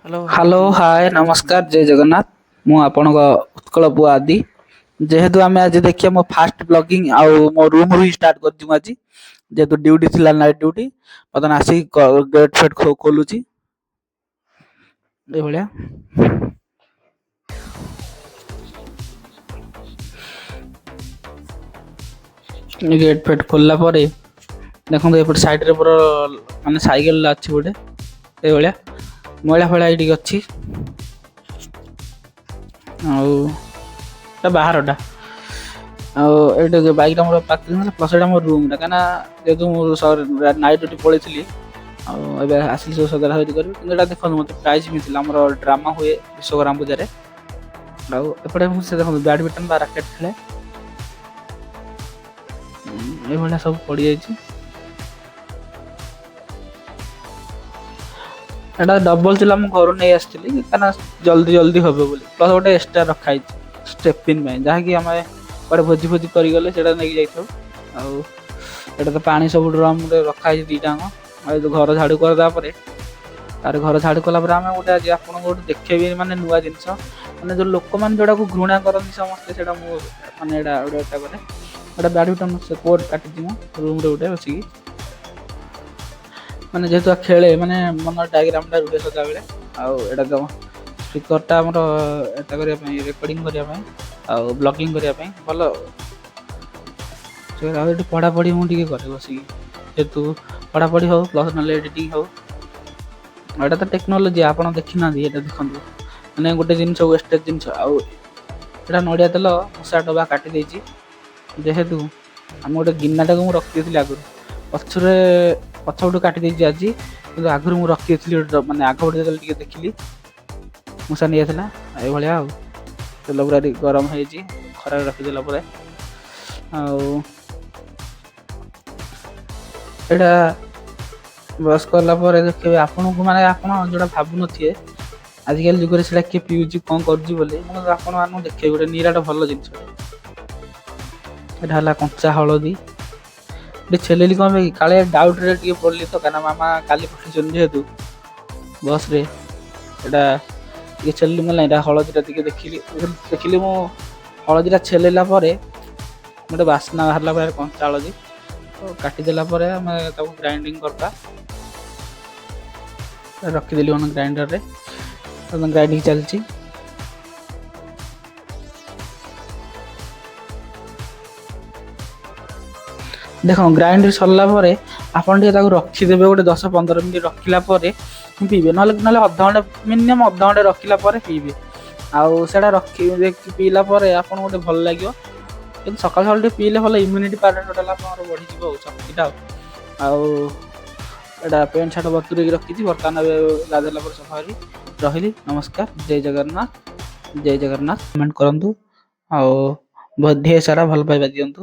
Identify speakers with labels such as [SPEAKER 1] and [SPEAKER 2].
[SPEAKER 1] Hello, ହାଏ, ନମସ୍କାର, ଜୟ ଜଗନ୍ନାଥ। ମୁଁ ଆପଣଙ୍କ ଉତ୍କଳ ପୁଅ ଆଦି। ଯେହେତୁ ଆମେ ଆଜି ଦେଖିବା ମୋ ଫାଷ୍ଟ ବ୍ଲଗିଂ, ଆଉ ମୋ ରୁମ୍ରୁ ହିଁ ଷ୍ଟାର୍ଟ କରିଛି ମୁଁ ଆଜି। ଯେହେତୁ ଡ୍ୟୁଟି ଥିଲା, ନାଇଟ୍ ଡ୍ୟୁଟି, ବର୍ତ୍ତମାନ ଆସିକି ଗେଟ୍ ଫେଟ୍ ଖୋଲୁଛି ଏଇଭଳିଆ। ଗେଟ୍ ଫେଟ୍ ଖୋଲିଲା ପରେ ଦେଖନ୍ତୁ, ଏପଟେ ସାଇଡ଼ରେ ପୁରା ମାନେ ସାଇକେଲ ଅଛି ଗୋଟେ। ଏଇଭଳିଆ ମଇଳା ଫଇଳା ଏଇଠିକି ଅଛି। ଆଉ ଏଟା ବାହାରଟା। ଆଉ ଏଇଟା ବାଇକ୍ଟା ମୋର ପାର୍କିଂ ହେଲା, ପ୍ଲସ୍ ଏଇଟା ମୋ ରୁମ୍ଟା। କାହିଁକିନା ଯେହେତୁ ମୁଁ ନାଇଟ୍ ଡ୍ୟୁଟି ପଳେଇଥିଲି ଆଉ ଏବେ ଆସିଲି, ସବୁ ସଜଡ଼ା ସଜଡ଼ି କରିବି। କିନ୍ତୁ ଏଇଟା ଦେଖନ୍ତୁ, ମୋତେ ପ୍ରାଇଜ୍ ମିଳିଥିଲା। ଆମର ଡ୍ରାମା ହୁଏ ବିଶ୍ୱକର୍ମା ପୂଜାରେ। ଆଉ ଏପଟେ ମୁଁ ସେ ଦେଖନ୍ତୁ, ବ୍ୟାଡ଼ମିଣ୍ଟନ ବା ରାକେଟ୍ ଖେଳେ। ଏଇଭଳିଆ ସବୁ ପଡ଼ିଯାଇଛି। ଏଇଟା ଡବଲ ଥିଲା, ମୁଁ ଘରୁ ନେଇ ଆସିଥିଲି, କାହିଁକିନା ଜଲ୍ଦି ଜଲ୍ଦି ହେବ ବୋଲି। ପ୍ଲସ୍ ଗୋଟେ ଏକ୍ସଟ୍ରା ରଖା ହେଇଛି ଷ୍ଟେପିନ୍ ପାଇଁ, ଯାହାକି ଆମେ କୁଆଡ଼େ ଭୋଜି ଫୋଜି କରିଗଲେ ସେଇଟା ନେଇକି ଯାଇଥାଉ। ଆଉ ଏଇଟା ତ ପାଣି ସବୁ ଡ୍ରମ୍ରେ ରଖା ହେଇଛି ଦୁଇଟାଙ୍କ। ଆଉ ଘର ଝାଡ଼ୁ କରିଦେବା ପରେ, ତାର ଘର ଝାଡ଼ୁ କଲା ପରେ ଆମେ ଗୋଟେ ଆଜି ଆପଣଙ୍କୁ ଗୋଟେ ଦେଖେଇବି, ମାନେ ନୂଆ ଜିନିଷ, ମାନେ ଯେଉଁ ଲୋକମାନେ ଯେଉଁଟାକୁ ଘୃଣା କରନ୍ତି ସମସ୍ତେ, ସେଇଟା ମୁଁ ମାନେ ଏଇଟା ଗୋଟେ ଏଟା କରେ। ଏଇଟା ବ୍ୟାଡ଼ମିଣ୍ଟନ ସେ କୋର୍ଟ କାଟିଛି ମୁଁ ରୁମ୍ରେ ଗୋଟେ ବସିକି। ମାନେ ଯେହେତୁ ଖେଳେ, ମାନେ ମନ ଡାଇଗ୍ରାମଟା ରୁହେ ସଦାବେଳେ। ଆଉ ଏଇଟା ତ ସ୍ପିକରଟା ଆମର ଏଟା କରିବା ପାଇଁ, ରେକର୍ଡ଼ିଂ କରିବା ପାଇଁ ଆଉ ବ୍ଲଗିଂ କରିବା ପାଇଁ ଭଲ। ଆଉ ଏଠି ପଢ଼ାପଢ଼ି ମୁଁ ଟିକେ କରେ ବସିକି, ଯେହେତୁ ପଢ଼ାପଢ଼ି ହଉ, ପ୍ଲସ୍ ନହେଲେ ଏଡ଼ିଟିଂ ହଉ। ଏଇଟା ତ ଟେକ୍ନୋଲୋଜି, ଆପଣ ଦେଖିନାହାନ୍ତି। ଏଇଟା ଦେଖନ୍ତୁ, ମାନେ ଗୋଟେ ଜିନିଷ ୱେଷ୍ଟେଜ୍ ଜିନିଷ। ଆଉ ଏଇଟା ନଡ଼ିଆ ତେଲ ମୂଷା ଡବା କାଟି ଦେଇଛି। ଯେହେତୁ ଆମେ ଗୋଟେ ଗିନାଟାକୁ ମୁଁ ରଖିଦେଇଥିଲି ଆଗରୁ, ପଛରେ ପଛପଟୁ କାଟି ଦେଇଛି ଆଜି। କିନ୍ତୁ ଆଗରୁ ମୁଁ ରଖିଦେଇଥିଲି ଗୋଟେ, ମାନେ ଆଗ ପଟେ ଯେତେବେଳେ ଟିକେ ଦେଖିଲି, ମୂଷା ନେଇଯାଇଥିଲା ଏଇଭଳିଆ। ଆଉ ତେଲ ପୁରା ଗରମ ହେଇଛି ଖରାରେ ରଖିଦେଲା ପରେ। ଆଉ ଏଇଟା ବ୍ରସ୍ କଲା ପରେ ଦେଖିବେ ଆପଣଙ୍କୁ, ମାନେ ଆପଣ ଯେଉଁଟା ଭାବୁନଥିବେ ଆଜିକାଲି ଯୁଗରେ ସେଇଟା କିଏ ପିଉଛି, କ'ଣ କରୁଛି ବୋଲି, ମୁଁ ଆପଣମାନଙ୍କୁ ଦେଖେଇବି ଗୋଟେ ନିରାଟ ଭଲ ଜିନିଷ। ଏଇଟା ହେଲା କଞ୍ଚା ହଳଦୀ। ଟିକେ ଛେଲିଲି କ'ଣ ପାଇଁ, କାଳେ ଡାଉଟ୍ରେ ଟିକେ ପଡ଼ିଲି ତ, କାହିଁକିନା ମାମା କାଲି ପଠେଇଛନ୍ତି ଯେହେତୁ ବସ୍ରେ। ଏଇଟା ଟିକେ ଛେଲିଲି, ମାନେ ଏଇଟା ହଳଦୀଟା ଟିକେ ଦେଖିଲି। ଦେଖିଲି ମୁଁ ହଳଦୀଟା ଛେଲିଲା ପରେ ଗୋଟେ ବାସ୍ନା ବାହାରିଲା ପରେ କଞ୍ଚା ହଳଦୀ। ତ କାଟିଦେଲା ପରେ ଆମେ ତାକୁ ଗ୍ରାଇଣ୍ଡିଙ୍ଗ କରିଦେବା। ରଖିଦେଲି ମାନେ ଗ୍ରାଇଣ୍ଡରରେ ଗ୍ରାଇଣ୍ଡିଙ୍ଗ ଚାଲିଛି। ଦେଖ, ଗ୍ରାଇଣ୍ଡର ସରିଲା ପରେ ଆପଣ ଟିକେ ତାକୁ ରଖିଦେବେ ଗୋଟେ 10-15 ମିନିଟ୍। ରଖିଲା ପରେ ପିଇବେ, ନହେଲେ ଅଧଘଣ୍ଟା, ମିନିମମ୍ ଅଧଘଣ୍ଟା ରଖିଲା ପରେ ପିଇବେ। ଆଉ ସେଇଟା ରଖି ପିଇଲା ପରେ ଆପଣଙ୍କୁ ଗୋଟେ ଭଲ ଲାଗିବ। କିନ୍ତୁ ସକାଳୁ ସକାଳୁ ଟିକେ ପିଇଲେ ଭଲ, ଇମ୍ୟୁନିଟି ପାୱାର ଟୋଟାଲ୍ ଆପଣଙ୍କର ବଢ଼ିଯିବ ଆଉ ଶକ୍ତିଟା। ଆଉ ଏଇଟା ପ୍ୟାଣ୍ଟ ସାର୍ଟ ବତୁରେଇକି ରଖିଛି। ବର୍ତ୍ତମାନ ଏବେ ଗାଧେଇଲା ପରେ ସଫା କରି ରହିଲି। ନମସ୍କାର, ଜୟ ଜଗନ୍ନାଥ, ଜୟ ଜଗନ୍ନାଥ। କମେଣ୍ଟ କରନ୍ତୁ ଆଉ ଢେର ସାରା ଭଲ ପାଇବା ଦିଅନ୍ତୁ।